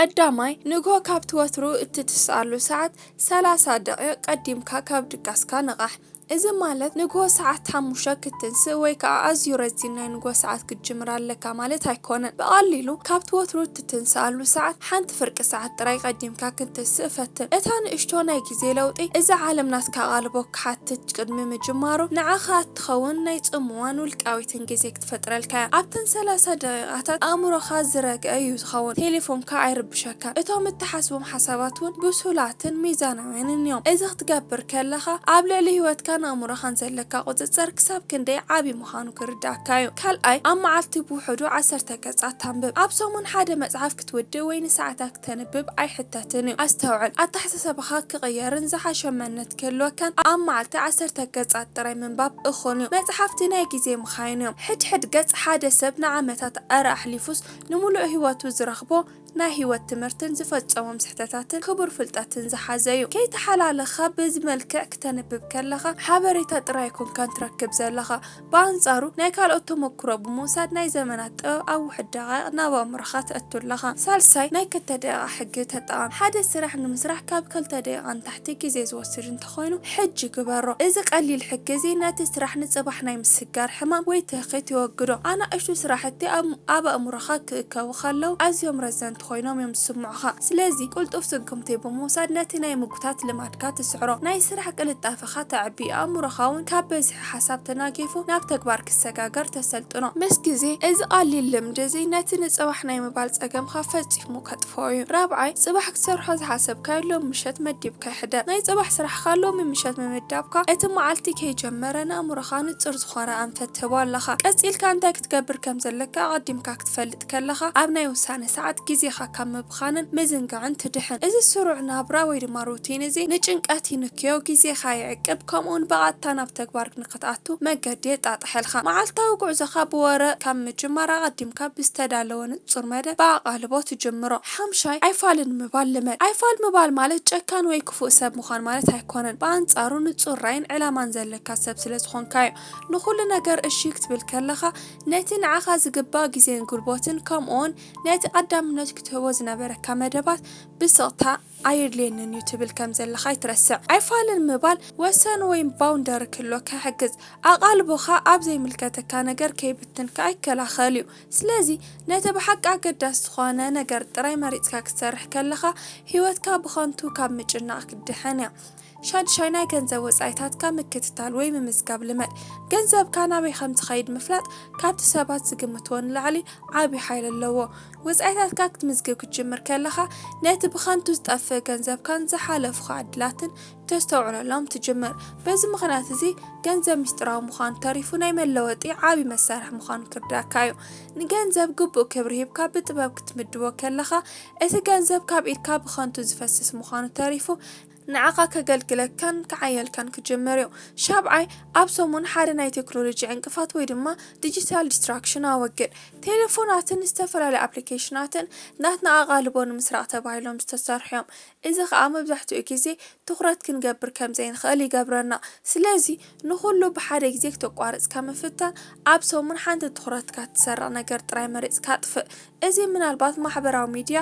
ቀዳማይ፣ ንግሆ ካብቲ ወትሩ እትትስኣሉ ሰዓት ሰላሳ ደቂቕ ቀዲምካ ካብ ድቃስካ ንቓሕ። እዚ ማለት ንግሆ ሰዓት ሓሙሽተ ክትንስእ ወይ ከኣ ኣዝዩ ረዚን ናይ ንግሆ ሰዓት ክትጅምር ኣለካ ማለት ኣይኮነን። ብቐሊሉ ካብቲ ወትሩ እትትንስኣሉ ሰዓት ሓንቲ ፍርቂ ሰዓት ጥራይ ቀዲምካ ክትንስእ ፈትን። እታ ንእሽቶ ናይ ግዜ ለውጢ እዛ ዓለም ናትካ ኣቓልቦ ክሓትት ቅድሚ ምጅማሩ ንዓኻ እትኸውን ናይ ጽምዋን ውልቃዊትን ግዜ ክትፈጥረልካ እያ። ኣብተን ሰላሳ ደቂቓታት ኣእምሮኻ ዝረግአ እዩ ዝኸውን። ቴሌፎንካ ኣይርብሸካን። እቶም እትሓስቦም ሓሳባት እውን ብሱላትን ሚዛናውያንን እዮም። እዚ ክትገብር ከለኻ ኣብ ልዕሊ ህይወትካን ኣእምሮኻን ዘለካ ቁጽጽር ክሳብ ክንደይ ዓቢ ምዃኑ ክርዳእካ እዩ። ካልኣይ፣ ኣብ መዓልቲ ብውሕዱ ዓሰርተ ገጻት ተንብብ። ኣብ ሰሙን ሓደ መጽሓፍ ክትውድእ ወይ ንሰዓታት ክተንብብ ኣይሕተትን እዩ። ኣስተውዕል፣ ኣተሓሳሰባኻ ክቕየርን ዝሓሸ መንነት ክህልወካን ኣብ መዓልቲ ዓሰርተ ገጻት ጥራይ ምንባብ እኹል እዩ። መጽሓፍቲ ናይ ግዜ መኻይን እዮም። ሕድሕድ ገጽ ሓደ ሰብ ንዓመታት ኣረ ኣሕሊፉስ ንምሉእ ህይወቱ ዝረኽቦ ናይ ህይወት ትምህርትን ዝፈጸሞም ስሕተታትን ክቡር ፍልጠትን ዝሓዘ እዩ። ከይተሓላለኻ በዚ መልክዕ ክተንብብ ከለኻ ሓበሬታ ጥራይ ኣይኮንካን ትረክብ ዘለኻ። ብኣንጻሩ ናይ ካልኦት ተመክሮ ብምውሳድ ናይ ዘመናት ጥበብ ኣብ ውሑድ ደቓይቕ ናብ ኣእምሮኻ ተእቱ ኣለኻ። ሳልሳይ ናይ ክልተ ደቂቓ ሕጊ ተጠቐም። ሓደ ስራሕ ንምስራሕ ካብ ክልተ ደቂቓ ንታሕቲ ግዜ ዝወስድ እንተኾይኑ ሕጂ ግበሮ። እዚ ቀሊል ሕጊ እዚ ነቲ ስራሕ ንጽባሕ ናይ ምስጋር ሕማም ወይ ትህኺት ይወግዶ። ኣናእሽቱ ስራሕቲ ኣብ ኣብ ኣእምሮኻ ክእከቡ ከለዉ ኣዝዮም ረዘንቲ ኮይኖም እዮም ዝስምዑኻ። ስለዚ ቅልጡፍ ስጉምቲ ብምውሳድ ነቲ ናይ ምጉታት ልማድካ ትስዕሮ። ናይ ስራሕ ቅልጣፈኻ ተዕቢ፣ ኣእምሮኻ እውን ካብ በዝሒ ሓሳብ ተናጊፉ ናብ ተግባር ክሰጋገር ተሰልጥኖ። ምስ ግዜ እዚ ቀሊል ልምዲ እዚ ነቲ ንጽባሕ ናይ ምባል ጸገምካ ፈጺሙ ከጥፍኦ እዩ። ራብዓይ፣ ጽባሕ ክትሰርሖ ዝሓሰብካዮ ሎም ምሸት መዲብካ ይሕደር። ናይ ጽባሕ ስራሕካ ሎሚ ምሸት ምምዳብካ እቲ መዓልቲ ከይጀመረ ንኣእምሮኻ ንጹር ዝኾነ ኣንፈት ትህቦ ኣለኻ። ቀጺልካ እንታይ ክትገብር ከም ዘለካ ኣቐዲምካ ክትፈልጥ ከለኻ ኣብ ናይ ውሳነ ሰዓት ግዜኻ ካብ ምብኻንን ምዝንጋዕን ትድሕን። እዚ ስሩዕ ናብራ ወይ ድማ ሩቲን እዚ ንጭንቀት ይንክዮ፣ ግዜኻ ይዕቅብ፣ ከምኡውን ብቐጥታ ናብ ተግባር ንክትኣቱ መገዲ የጣጥሐልካ። መዓልታዊ ጉዕዞኻ ብወረ ካብ ምጅማር ኣቐዲምካ ብዝተዳለወ ንጹር መደብ ብኣቓልቦ ትጅምሮ። ሓምሻይ፣ ኣይፋልን ምባል ልመድ። ኣይፋል ምባል ማለት ጨካን ወይ ክፉእ ሰብ ምዃን ማለት ኣይኮነን። ብኣንጻሩ ንጹር ራእይን ዕላማን ዘለካ ሰብ ስለ ዝኾንካ እዩ። ንኹሉ ነገር እሺ ክትብል ከለኻ ነቲ ንዓኻ ዝግባእ ግዜን ጉልበትን ከምኡውን ነቲ ቀዳምነት ክትህቦ ዝነበረካ መደባት ብስቕታ ኣየድልየንን እዩ ትብል ከም ዘለኻ ኣይትረስዕ። ኣይፋልን ምባል ወሰን ወይ ባውንደሪ ክህልወካ ይሕግዝ። ኣቓልቦኻ ኣብ ዘይምልከተካ ነገር ከይብትንካ ይከላኸል እዩ። ስለዚ ነቲ ብሓቂ ኣገዳሲ ዝኾነ ነገር ጥራይ መሪጽካ ክትሰርሕ ከለኻ ህይወትካ ብኸንቱ ካብ ምጭናቕ ክትድሕን እያ። ሻድሻይ ናይ ገንዘብ ወጻኢታትካ ምክትታል ወይ ምምዝጋብ ልመድ። ገንዘብካ ናበይ ከም ዝኸይድ ምፍላጥ ካብቲ ሰባት ዝግምትዎ ንላዕሊ ዓቢ ሓይሊ ኣለዎ። ወጻኢታትካ ክትምዝግብ ክትጅምር ከለኻ ነቲ ብኸንቱ ዝጠፍእ ገንዘብካን ዝሓለፉኻ ዕድላትን ተስተውዕለሎም ትጅምር። በዚ ምኽንያት እዚ ገንዘብ ምስጢራዊ ምዃኑ ተሪፉ ናይ መለወጢ ዓቢ መሳርሒ ምዃኑ ክርዳእካ እዩ። ንገንዘብ ግቡእ ክብሪ ሂብካ ብጥበብ ክትምድቦ ከለኻ እቲ ገንዘብ ካብ ኢድካ ብኸንቱ ዝፈስስ ምዃኑ ተሪፉ ንዓኻ ከገልግለካን ክዓየልካን ክጅምር እዩ። ሻብዓይ፣ ኣብ ሰሙን ሓደ ናይ ቴክኖሎጂ ዕንቅፋት ወይ ድማ ዲጂታል ዲስትራክሽን ኣወግድ። ቴሌፎናትን ዝተፈላለዩ ኣፕሊኬሽናትን ናትና ኣቓልቦ ንምስራቕ ተባሂሎም ዝተሰርሑ እዮም። እዚ ኸኣ መብዛሕትኡ ግዜ ትኹረት ክንገብር ከም ዘይንኽእል ይገብረና። ስለዚ ንኹሉ ብሓደ ግዜ ክተቋርጽካ ምፍታን ኣብ ሰሙን ሓንቲ ትኹረትካ ትሰርቕ ነገር ጥራይ መሪጽካ ኣጥፍእ። እዚ ምናልባት ማሕበራዊ ሚድያ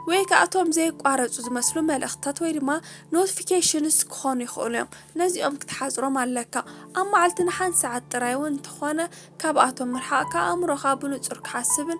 ወይ ከኣ እቶም ዘይቋረጹ ዝመስሉ መልእኽትታት ወይ ድማ ኖቲፊኬሽንስ ክኾኑ ይኽእሉ እዮም። ነዚኦም ክትሓጽሮም ኣለካ። ኣብ መዓልቲ ንሓንቲ ሰዓት ጥራይ እውን እንተኾነ ካብኣቶም ምርሓቕካ ኣእምሮኻ ብንጹር ክሓስብን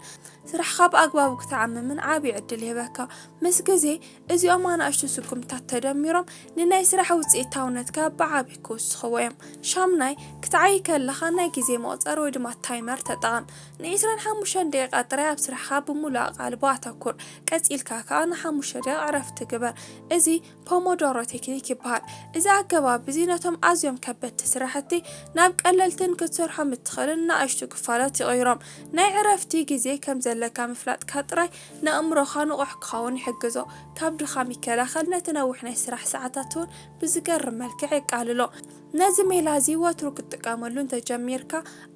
ስራሕኻ ብኣግባቡ ክትዓምምን ዓቢ ዕድል ይህበካ። ምስ ግዜ እዚኦም ኣናእሽቱ ስጉምታት ተደሚሮም ንናይ ስራሕ ውጽኢታውነትካ ብዓቢ ክውስኽዎ እዮም። ሻምናይ፣ ክትዓዪ ከለኻ ናይ ግዜ መቑጸሪ ወይ ድማ ታይመር ተጠቐም። ንዒስራን ሓሙሽተን ደቂቓ ጥራይ ኣብ ስራሕኻ ብምሉእ ኣቓልቦ ኣተኩር። ቀጺልካ ከኣ ንሓሙሽተ ደቂቕ ዕረፍቲ ግበር። እዚ ፖሞዶሮ ቴክኒክ ይበሃል። እዚ ኣገባብ እዚ ነቶም ኣዝዮም ከበድቲ ስራሕቲ ናብ ቀለልትን ክትሰርሖም እትኽእልን ንኣሽቱ ክፋላት ይቕይሮም። ናይ ዕረፍቲ ግዜ ከም ዘለካ ምፍላጥካ ጥራይ ንኣእምሮኻ ንቑሕ ክኸውን ይሕግዞ፣ ካብ ድኻም ይከላኸል፣ ነቲ ነዊሕ ናይ ስራሕ ሰዓታት እውን ብዝገርም መልክዕ የቃልሎ። ነዚ ሜላ እዚ ወትሩ ክትጥቀመሉ እንተጀሚርካ፣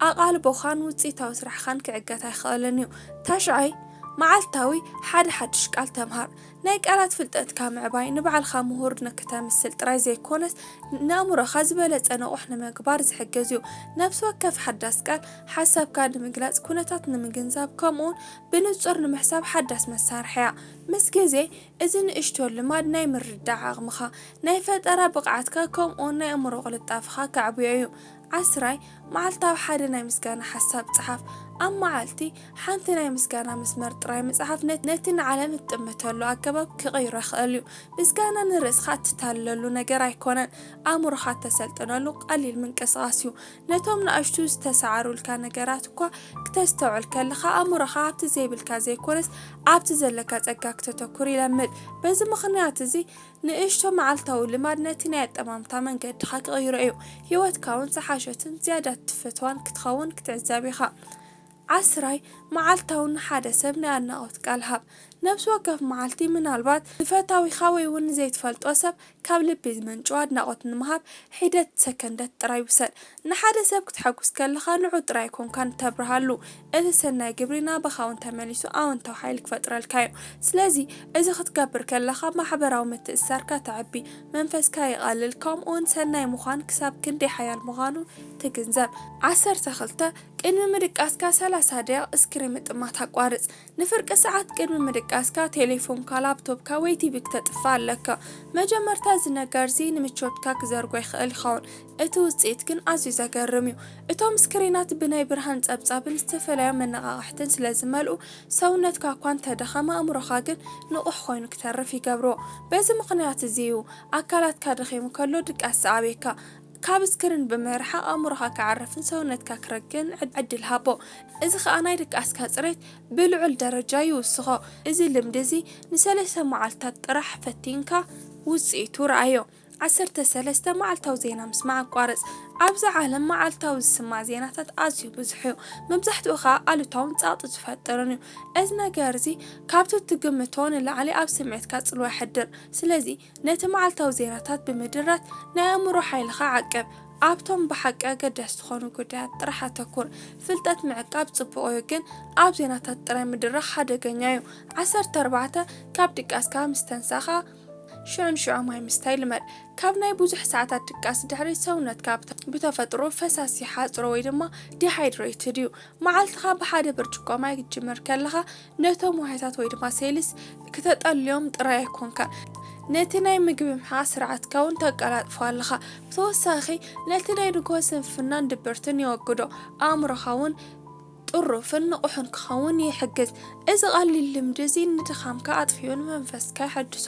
ኣቓልቦኻን ውጽኢታዊ ስራሕኻን ክዕገት ኣይኽእልን እዩ። ታሽዓይ፣ መዓልታዊ ሓደ ሓድሽ ቃል ተምሃር። ናይ ቃላት ፍልጠትካ ምዕባይ ንባዕልኻ ምሁር ንክተምስል ጥራይ ዘይኮነስ፣ ንኣእምሮኻ ዝበለጸ ንቑሕ ንምግባር ዝሕግዝ እዩ። ነፍሲ ወከፍ ሓዳስ ቃል፣ ሓሳብካ ንምግላጽ፣ ኩነታት ንምግንዛብ፣ ከምኡውን ብንጹር ንምሕሳብ ሓዳስ መሳርሒ እያ። ምስ ግዜ፣ እዚ ንእሽቶ ልማድ ናይ ምርዳእ ዓቕምኻ፣ ናይ ፈጠራ ብቕዓትካ፣ ከምኡውን ናይ ኣእምሮ ቅልጣፈኻ ከዕብዮ እዩ። ዓስራይ፣ መዓልታዊ ሓደ ናይ ምስጋና ሓሳብ ጽሓፍ። ኣብ መዓልቲ ሓንቲ ናይ ምስጋና መስመር ጥራይ ምጽሓፍ ነት-፣ ነቲ ንዓለም እትጥምተሉ ኣገባብ ክቕይሮ ይኽእል እዩ። ምስጋና ንርእስኻ እትታለለሉ ነገር ኣይኮነን፣ ኣእምሮኻ እተሰልጥነሉ ቀሊል ምንቅስቓስ እዩ። ነቶም ንኣሽቱ ዝተሰዓሩልካ ነገራት እኳ ክተስተውዕል ከለኻ፣ ኣእምሮኻ ኣብቲ ዘይብልካ ዘይኮነስ ኣብቲ ዘለካ ጸጋ ክተተኩር ይለምድ። በዚ ምኽንያት እዚ፣ ንእሽቶ መዓልታዊ ልማድ ነቲ ናይ ኣጠማምታ መንገድኻ ክቕይሮ እዩ። ህይወትካ እውን ዝሓሸትን ዝያዳ ትፈትዋን ክትኸውን ክትዕዘብ ኢኻ። ዓስራይ፣ መዓልታዊ ንሓደ ሰብ ናይ ኣድናቖት ቃል ሃብ። ነፍሲ ወከፍ መዓልቲ፣ ምናልባት ንፈታዊኻ ወይ እውን ንዘይትፈልጦ ሰብ ካብ ልቢ ዝመንጨወ ኣድናቖት ንምሃብ ሒደት ሰከንዳት ጥራይ ውሰድ። ንሓደ ሰብ ክተሐጉስ ከለኻ፣ ንዑ ጥራይ ኣይኮንካን እተብርሃሉ። እቲ ሰናይ ግብሪ ናባኻ እውን ተመሊሱ ኣወንታዊ ሓይሊ ክፈጥረልካ እዩ። ስለዚ፣ እዚ ክትገብር ከለኻ፣ ማሕበራዊ ምትእስሳርካ ተዕቢ፣ መንፈስካ የቓልል፣ ከምኡውን ሰናይ ምዃን ክሳብ ክንደይ ሓያል ምዃኑ ትግንዘብ። ዓሰርተ ክልተ፣ ቅድሚ ምድቃስካ ሰላሳ ደቂቕ ስክሪን ምጥማት ኣቋርጽ። ንፍርቂ ሰዓት ቅድሚ ምድቃስካ ቴሌፎንካ፣ ላፕቶፕካ ወይ ቲቪ ክተጥፍእ ኣለካ። መጀመርታ እዚ ነገር እዚ ንምቾትካ ክዘርጎ ይኽእል ይኸውን፣ እቲ ውጽኢት ግን ኣዝዩ ዘገርም እዩ። እቶም ስክሪናት ብናይ ብርሃን ጸብጻብን ዝተፈላለዩ መነቓቕሕትን ስለ ዝመልኡ፣ ሰውነትካ እኳ እንተደኸመ፣ ኣእምሮኻ ግን ንቑሕ ኮይኑ ክተርፍ ይገብሮ። በዚ ምኽንያት እዚ እዩ ኣካላትካ ደኺሙ ከሎ ድቃስ ዝኣብየካ። ካብ ስክሪን ብምርሓቕ ኣእምሮኻ ክዓርፍን ሰውነትካ ክረግእን ዕድ-፣ ዕድል ሃቦ። እዚ ኸኣ ናይ ድቃስካ ጽሬት ብልዑል ደረጃ ይውስኾ። እዚ ልምዲ እዚ ንሰለስተ መዓልታት ጥራሕ ፈቲንካ ውጽኢቱ ረኣዮ። ዓሰርተ ሰለስተ፣ መዓልታዊ ዜና ምስማዕ ኣቋርጽ። ኣብዚ ዓለም መዓልታዊ ዝስማዕ ዜናታት ኣዝዩ ብዙሕ እዩ። መብዛሕትኡ ኸኣ ኣሉታውን ጸቕጢ ዝፈጥርን እዩ። እዚ ነገር እዚ ካብቲ እትግምቶ ንላዕሊ ኣብ ስምዒትካ ጽልዋ የሕድር። ስለዚ ነቲ መዓልታዊ ዜናታት ብምድራት ናይ ኣእምሮ ሓይልኻ ዓቅብ። ኣብቶም ብሓቂ ኣገደስቲ ዝኾኑ ጉዳያት ጥራሕ ኣተኩር። ፍልጠት ምዕቃብ ጽቡቕ እዩ፣ ግን ኣብ ዜናታት ጥራይ ምድራኽ ሓደገኛ እዩ። ዓሰርተ ኣርባዕተ፣ ካብ ድቃስካ ምስ ተንሳኻ ሽዑ ንሽዑ ማይ ምስታይ ልመድ። ካብ ናይ ብዙሕ ሰዓታት ድቃስ ድሕሪ፣ ሰውነትካ ብተ-፣ ብተፈጥሮ ፈሳሲ ሓጽሮ ወይ ድማ ዲሃይድሬትድ እዩ። መዓልትኻ ብሓደ ብርጭቆ ማይ ክትጅምር ከለኻ፣ ነቶም ዋህዮታት ወይ ድማ ሴልስ ክተጠልዮም ጥራይ ኣይኮንካን፣ ነቲ ናይ ምግቢ ምሕቓቕ ስርዓትካ እውን ተቀላጥፎ ኣለኻ። ብተወሳኺ፣ ነቲ ናይ ንግሆ ስንፍናን ድብርትን የወግዶ፣ ኣእምሮኻ እውን ጥሩፍን ንቑሕን ክኸውን ይሕግዝ። እዚ ቀሊል ልምዲ እዚ ንድኻምካ ኣጥፊኡ ንመንፈስካ የሐድሶ።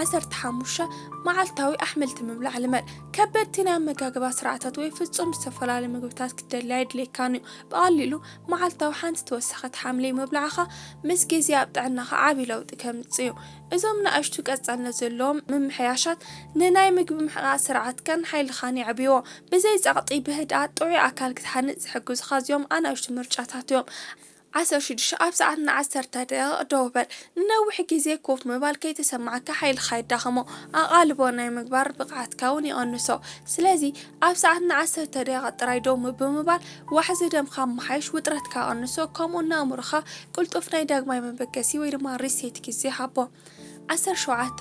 ዓሰርተ ሓሙሽተ፣ መዓልታዊ ኣሕምልቲ ምብላዕ ልመድ። ከበድቲ ናይ ኣመጋግባ ስርዓታት ወይ ፍጹም ዝተፈላለዩ ምግብታት ክትደሊ ኣይድልየካን እዩ። ብቐሊሉ መዓልታዊ ሓንቲ ተወሳኺት ሓምሊ ምብላዕኻ ምስ ግዜ ኣብ ጥዕናኻ ዓቢ ለውጢ ከምጽእ እዩ። እዞም ንኣሽቱ ቀጻልነት ዘለዎም ምምሕያሻት ንናይ ምግቢ ምሕቓቕ ስርዓትካን ሓይልኻን የዕብይዎ። ብዘይ ጸቕጢ ብህድኣት ጥዑይ ኣካል ክትሃንጽ ዝሕግዙኻ እዚኦም ኣናእሽቱ ምርጫታት እዮም። ዓሰርተ ሽዱሽተ፣ ኣብ ሰዓት ንዓሰርተ ደቂቕ ደው በል። ንነዊሕ ግዜ ኮፍ ምባል ከይተሰማዓካ ሓይልኻ የዳኽሞ፣ ኣቓልቦ ናይ ምግባር ብቕዓትካ እውን ይቐንሶ። ስለዚ ኣብ ሰዓት ንዓሰርተ ደቂቕ ጥራይ ደው ብምባል ዋሕዚ ደምካ ኣመሓይሽ፣ ውጥረትካ ቀንሶ፣ ከምኡ ንኣእምሮኻ ቅልጡፍ ናይ ዳግማይ መበገሲ ወይ ድማ ሪሴት ግዜ ሃቦ። ዓሰርተ ሸውዓተ፣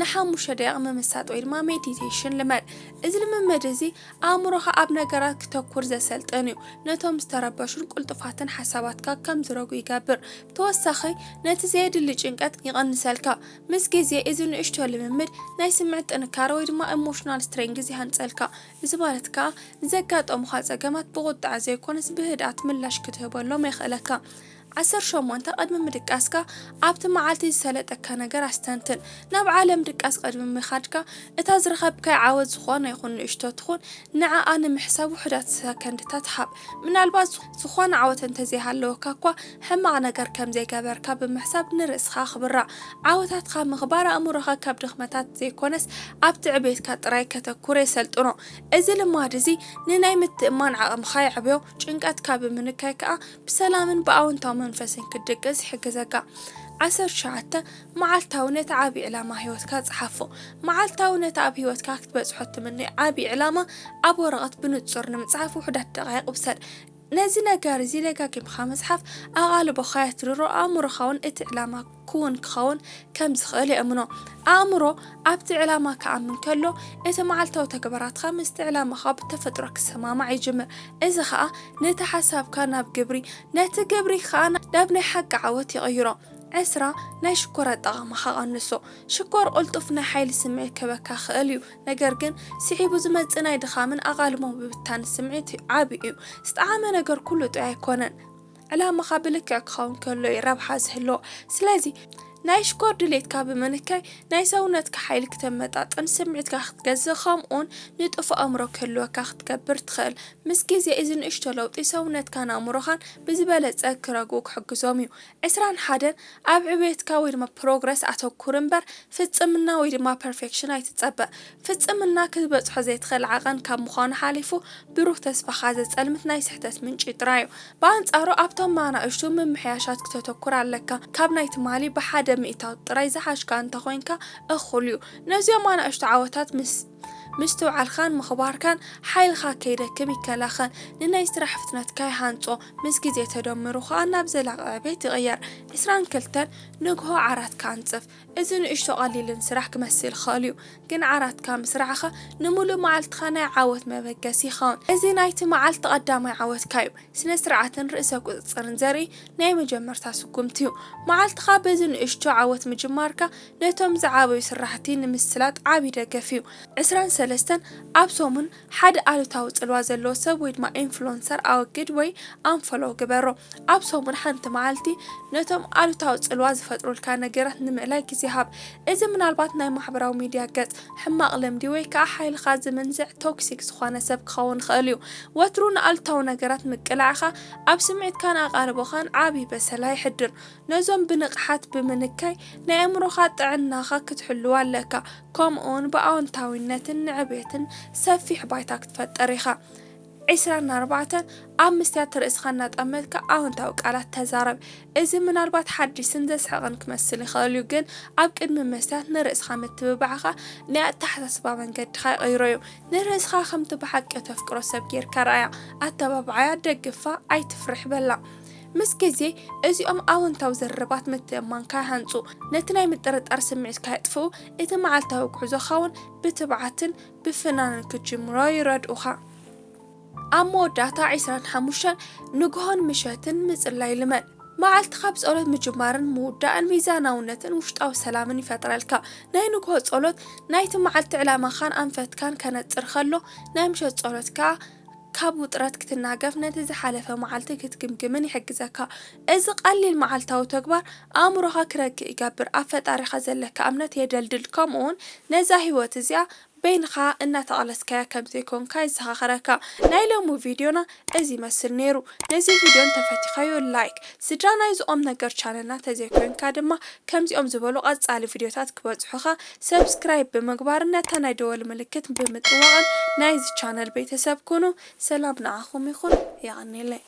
ንሓሙሽተ ደቂቕ ምምሳጥ ወይ ድማ ሜዲቴሽን ልመድ። እዚ ልምምድ እዚ ኣእምሮኻ ኣብ ነገራት ክተኩር ዘሰልጥን እዩ። ነቶም ዝተረበሹን ቅልጡፋትን ሓሳባትካ ከም ዝረጉ ይገብር። ብተወሳኺ ነቲ ዘየድሊ ጭንቀት ይቐንሰልካ። ምስ ግዜ እዚ ንእሽቶ ልምምድ ናይ ስምዒት ጥንካረ ወይ ድማ ኢሞሽናል ስትሬንግዝ ይሃንጸልካ። እዚ ማለት ከኣ ንዘጋጠሙኻ ጸገማት ብቑጥዐ ዘይኮነስ ብህድኣት ምላሽ ክትህበሎም የኽእለካ። ዓሰርተ ሸሞንተ፣ ቅድሚ ምድቃስካ ኣብቲ መዓልቲ ዝሰለጠካ ነገር ኣስተንትን። ናብ ዓለም ድቃስ ቅድሚ ምኻድካ፣ እታ ዝረኸብካያ ዓወት ዝኾነ ይኹን ንእሽቶ ትኹን፣ ንዓኣ ንምሕሳብ ውሑዳት ሰከንድታት ሃብ። ምናልባት ዝኾነ ዓወት እንተዘይሃለወካ እኳ፣ ሕማቕ ነገር ከም ዘይገበርካ ብምሕሳብ ንርእስኻ ኣኽብራ። ዓወታትካ ምኽባር ኣእምሮኻ ካብ ድኽመታት ዘይኮነስ ኣብቲ ዕቤትካ ጥራይ ከተኩር የሰልጥኖ። እዚ ልማድ እዚ ንናይ ምትእምማን ዓቕምኻ የዕብዮ፣ ጭንቀትካ ብምንካይ ከኣ ብሰላምን ብኣወንታዊ መንፈስን ክትድቅስ ይሕግዘካ። ዓሰርተ ትሽዓተ፣ መዓልታዊ ነቲ ዓቢ ዕላማ ህይወትካ ጸሓፎ። መዓልታዊ ነቲ ኣብ ህይወትካ ክትበጽሖ እትምነዮ ዓቢ ዕላማ ኣብ ወረቐት ብንጹር ንምጽሓፍ ውሑዳት ደቓይቕ ውሰድ። ነዚ ነገር እዚ ደጋጊምካ ምጽሓፍ ኣቓልቦኻ የትርሮ፣ ኣእምሮኻ እውን እቲ ዕላማ ክውን ክኸውን ከም ዝኽእል የእምኖ። ኣእምሮ ኣብቲ ዕላማ ክኣምን ከሎ፣ እቲ መዓልታዊ ተግባራትካ ምስቲ ዕላማኻ ብተፈጥሮ ክሰማማዕ ይጅምር። እዚ ኸኣ ነቲ ሓሳብካ ናብ ግብሪ፣ ነቲ ግብሪ ኸኣ ናብ ናይ ሓቂ ዓወት ይቕይሮ። ዕስራ፣ ናይ ሽኮር ኣጠቓቕማኻ ቀንሶ። ሽኮር ቅልጡፍ ናይ ሓይሊ ስምዒት ክህበካ ይኽእል እዩ፣ ነገር ግን ስዒቡ ዝመጽእ ናይ ድኻምን ኣቓልቦ ምብታን ስምዒት ዓቢ እዩ። ዝጠዓመ ነገር ኩሉ ጥዑይ ኣይኮነን። ዕላማኻ ብልክዕ ክኸውን ከሎ እዩ ረብሓ ዝህልዎ። ስለዚ ናይ ሽኮር ድሌትካ ብምንካይ ናይ ሰውነትካ ሓይሊ ክተመጣጥን ስምዒትካ ክትገዝእ ከምኡውን ንጡፍ ኣእምሮ ክህልወካ ክትገብር ትኽእል። ምስ ግዜ እዚ ንእሽቶ ለውጢ ሰውነትካን ኣእምሮኻን ብዝበለጸ ክረግኡ ክሕግዞም እዩ። ዕስራን ሓደን ኣብ ዕብየትካ ወይ ድማ ፕሮግረስ ኣተኩር እምበር ፍጽምና ወይ ድማ ፐርፌክሽን ኣይትጸበ። ፍጽምና ክትበጽሖ ዘይትኽእል ዓቐን ካብ ምዃኑ ሓሊፉ ብሩህ ተስፋኻ ዘጸልምት ናይ ስሕተት ምንጪ ጥራይ እዩ። ብኣንጻሩ ኣብቶም ኣናእሽቱ ምምሕያሻት ክተተኩር ኣለካ። ካብ ናይ ትማሊ ብሓደ ሚእታዊት ጥራይ ዝሓሽካ እንተኾይንካ እኹል እዩ። ነዚኦም ኣናእሽቱ ዓወታት ምስ ምስትውዓልካን ምኽባርካን ሓይልኻ ከይደክም ይከላኸል፣ ንናይ ስራሕ ፍጥነትካ ይሃንጾ፣ ምስ ግዜ ተደሚሩ ኸኣ ናብ ዘላቒ ዕቤት ይቕየር። ዕስራን ክልተን ንግሆ ዓራትካ ኣንጽፍ። እዚ ንእሽቶ ቀሊልን ስራሕ ክመስል ይኽእል እዩ፣ ግን ዓራትካ ምስራዕኻ ንምሉእ መዓልትኻ ናይ ዓወት መበገሲ ይኸውን። እዚ ናይቲ መዓልቲ ቀዳማይ ዓወትካ እዩ። ስነ ስርዓትን ርእሰ ቁጽጽርን ዘርኢ ናይ መጀመርታ ስጉምቲ እዩ። መዓልትኻ በዚ ንእሽቶ ዓወት ምጅማርካ ነቶም ዝዓበዩ ስራሕቲ ንምስላጥ ዓቢ ደገፍ እዩ። ዕስራን ሰለስተን ኣብ ሰሙን ሓደ ኣሉታዊ ጽልዋ ዘለዎ ሰብ ወይ ድማ ኢንፍሉንሰር ኣወግድ ወይ ኣንፈሎ ግበሮ። ኣብ ሰሙን ሓንቲ መዓልቲ ነቶም ኣሉታዊ ጽልዋ ዝፈጥሩልካ ነገራት ንምእላይ ግዜ ሃብ። እዚ ምናልባት ናይ ማሕበራዊ ሚድያ ገጽ፣ ሕማቕ ልምዲ ወይ ከኣ ሓይልኻ ዝምንዝዕ ቶክሲክ ዝኾነ ሰብ ክኸውን ይኽእል እዩ። ወትሩ ንኣሉታዊ ነገራት ምቅላዕኻ ኣብ ስምዒትካን ኣቓልቦኻን ዓቢ በሰላ የሕድር። ነዞም ብንቕሓት ብምንካይ ናይ ኣእምሮኻ ጥዕናኻ ክትሕልው ኣለካ። ከምኡውን ብኣወንታዊነትን ንዕቤትን ሰፊሕ ባይታ ክትፈጥር ኢኻ። ዕስራን ኣርባዕተን ኣብ ምስትያት ርእስኻ እናጠመትካ ኣወንታዊ ቃላት ተዛረብ። እዚ ምናልባት ሓዲስን ዘስሕቕን ክመስል ይኽእል እዩ፣ ግን ኣብ ቅድሚ መስትያት ንርእስኻ ምትብባዕኻ ናይ ኣተሓሳስባ መንገድኻ ይቕይሮ እዩ። ንርእስኻ ከምቲ ብሓቂ ተፍቅሮ ሰብ ጌርካ ረኣያ፣ ኣተባብዓያ፣ ደግፋ፣ ኣይትፍርሕ በላ። ምስ ግዜ እዚኦም ኣወንታዊ ዝርርባት ምትእምማንካ ይሃንጹ፣ ነቲ ናይ ምጥርጣር ስምዒትካ የጥፍኡ፣ እቲ መዓልታዊ ጉዕዞኻ እውን ብትብዓትን ብፍናንን ክትጅምሮ ይረድኡኻ። ኣብ መወዳእታ ዕስራን ሓሙሽተን ንግሆን ምሸትን ምጽላይ ልመድ። መዓልትኻ ብጸሎት ምጅማርን ምውዳእን ሚዛናውነትን ውሽጣዊ ሰላምን ይፈጥረልካ። ናይ ንግሆ ጸሎት ናይቲ መዓልቲ ዕላማኻን ኣንፈትካን ከነጽር ከሎ፣ ናይ ምሸት ጸሎት ከኣ ካብ ውጥረት ክትናገፍ፣ ነቲ ዝሓለፈ መዓልቲ ክትግምግምን ይሕግዘካ። እዚ ቀሊል መዓልታዊ ተግባር ኣእምሮኻ ክረግእ ይገብር፣ ኣብ ፈጣሪኻ ዘለካ እምነት የደልድል፣ ከምኡውን ነዛ ህይወት እዚኣ በይንኻ እናተቓለስካያ ከም ዘይኮንካ የዘኻኽረካ። ናይ ሎሚ ቪድዮና እዚ ይመስል ነይሩ። ነዚ ቪድዮ እንተፈቲኻዮ ላይክ፣ ስድራ ናይዚ ቁም ነገር ቻነልና ተዘይኮንካ ድማ ከምዚኦም ዝበሉ ቀጻሊ ቪድዮታት ክበጽሑኻ ሰብስክራይብ ብምግባርን ነታ ናይ ደወል ምልክት ብምጥዋቕን ናይዚ ቻነል ቤተሰብ ኩኑ። ሰላም ንዓኹም ይኹን። የቐንየለይ።